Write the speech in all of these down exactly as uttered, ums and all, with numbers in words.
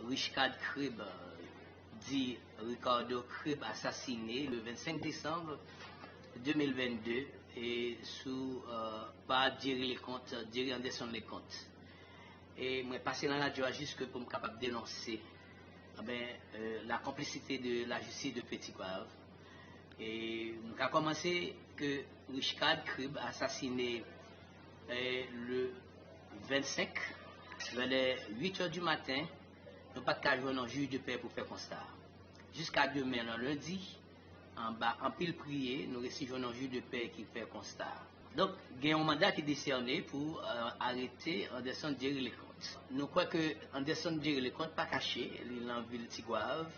Richcard Cribb, di Ricardo Cribb, asasine le vennsenk desanm de mil vennde e sou, euh, pa Jerry Leconte, Jerry Anderson Leconte. E mwen pase nan radyo a jis ke pou m kapab denonse, enben, euh, la complicité de la justice de Petit-Goâve. E nou ka kòmanse ke Richcard Cribb asasine, euh, le vennsenk, vè lè uit è di maten, nou pa t ka jwenn yon jij de pè pou fè konsta a. Jiska demen nan lendi, anba anpil priye, nou resi jwenn yon jij de pè ki fè konsta a. Donk, gen yon manda ki desène pou, euh, arete Anderson Jerry Leconte. Nou kwè ke Anderson Jerry Leconte pa kache, li nan vil Tigwav,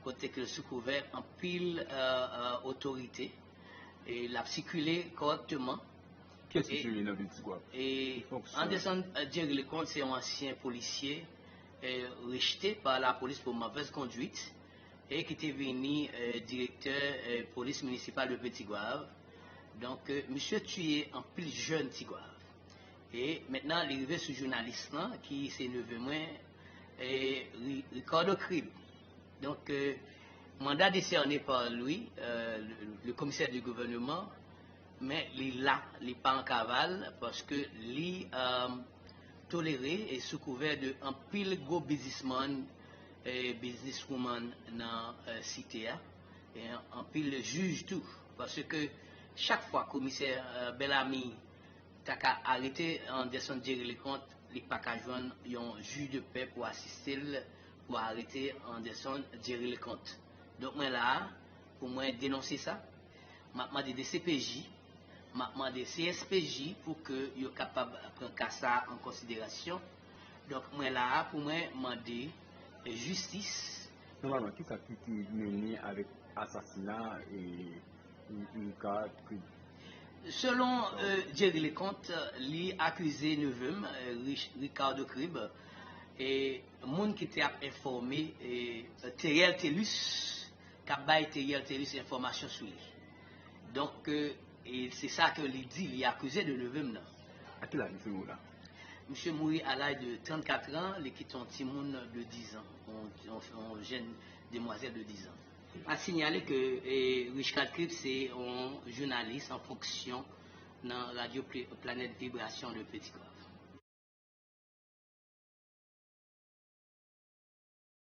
kote ke l sou kouvè anpil, euh, euh, otorite, e l ap sikile kòrèkteman. Kiyès ki E- sou li nan vil Tigwav? E Ki fonksyon? Anderson, euh, Jerry Leconte se yon ansyen polisye, euh, rejte pa lapolis pou movèz kondwit e ki te vini, euh, direktè, euh, polis minisipal de Petit-Goâve. Donk, euh, misye tiye anpil jèn Tigwav. E mentnan, li rive sou jounalis lan, ki se neve mwen, e Ri- Ricardo Cribb. Donk, euh, manda desène pa li, euh, le, le commissaire du gouvernement, men li la, li pa an kaval, paske li, euh, tolere e sou kouvè de anpil gwo biznismann, e bizniswoman nan, euh, site a, e anpil jij tou, paske chak fwa komisè, euh, Bellamy ta ka arete Anderson Jerry Leconte, li pa ka jwenn yon jij de pè pou asiste l pou arete Anderson Jerry Leconte. Donk mwen la a pou mwen denonse sa. M ap mande D C P J, m ap mande C S P J pou ke yo kapab pran ka sa a an konsiderasyon. Donk mwen la a pou mwen mande jistis. Nòmalman, kisa ki, ki mennen avèk asasina e Ri- Richcard Cribb? Selon, euh, Jerry Leconte, li akize neve m, euh, Rich- Ricardo Cribb, e moun ki te ap enfòme, e Theriel Thelus, k ap bay Theriel Thelus enfòmasyon sou li. Donk, euh, e se sa ke li di, li akize de neve m nan. A ki laj misye mouri la? Misye mouri a laj de trannkat an, li kite yon timoun de diz an, yon, yon, yon jèn demwazèl de diz an. A sinyale ke, e, Richcard Cribb se yon jounalis an fonksyon nan radyo Pl- Planète Vibration de Petit-Goâve.